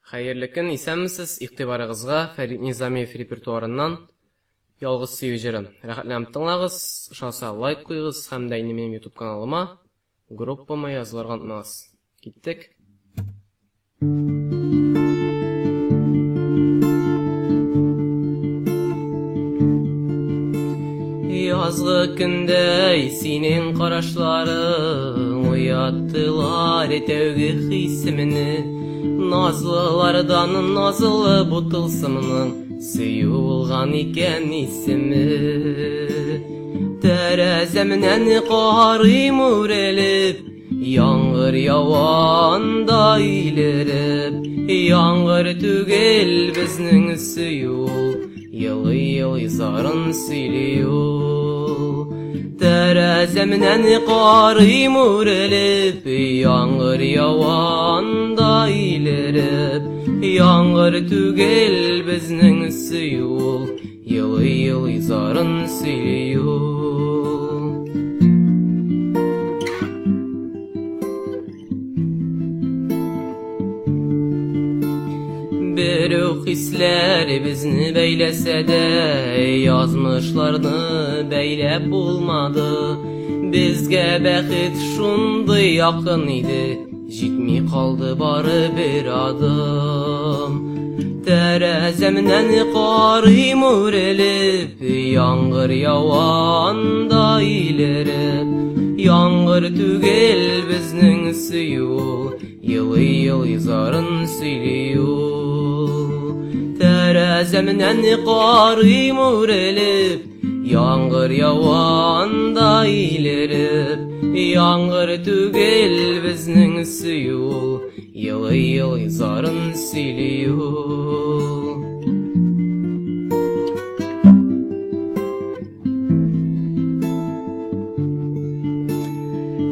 Хәерле көн, исәнмесез, игътибарыгызга Фәрит Низамиев репертуарыннан Ялгыз сөю җырын. Рәхәтләнеп тыңлагыз, ошаса лайк куегыз һәм дә инде минем YouTube каналыма, группама язылырга онытмагыз. Киттек. Язгы көндәй синең карашларың Уяттылар тәүге хисемне. Назлылардан назлы бу тылсымның Сөю булган икән исеме. Тәрәзәмнән карыйм үрелеп, Яңгыр ява анда илереп. Яңгыр түгел безнең сөю ул, Елый-елый зарын сөйли ул. Тәрәзәмнән карыйм үрелеп, Яңгыр ява анда илереп. Яңгыр түгел безнең сөю ул, Елый-елый зарын сөйли ул. Бер үк хисләр безне бәйләсә дә, язмышларны бәйләп булмады. Безгә бәхет шундый якын иде, җитми калды бары бер адым. Тәрәзәмнән карыйм үрелеп, яңгыр ява анда илереп. Яңгыр түгел безнең сөю ул, Елый-елый зарын сөйли ул. Тәрәзәмнән карыйм үрелеп, яңгыр ява анда илереп. Яңгыр түгел безнең сөю ул, Елый-елый зарын сөйли ул.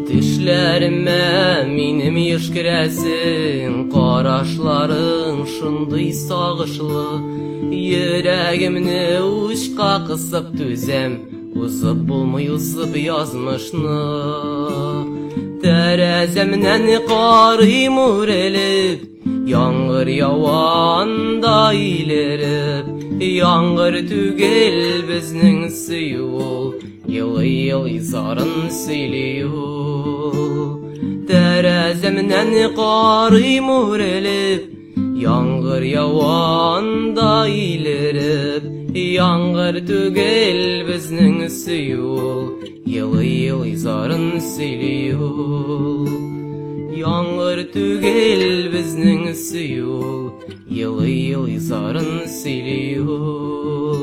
Төшләремә минем еш керәсең, карашларың шундый сагышлы. Йөрәгемне учка кысып түзәм, узып булмый узып язмышны. Тәрәзәмнән карыйм үрелеп, Яңгыр ява анда илереп, Яңгыр түгел безнең сөю ул, Елый-елый зарын сөйли ул. Тәрәзәмнән карыйм үрелеп, Яңгыр ява анда илереп, Яңгыр түгел безнең сөю ул, Елый-елый зарын сөйли ул. Яңгыр түгел безнең сөю ул, Елый-елый зарын сөйли ул.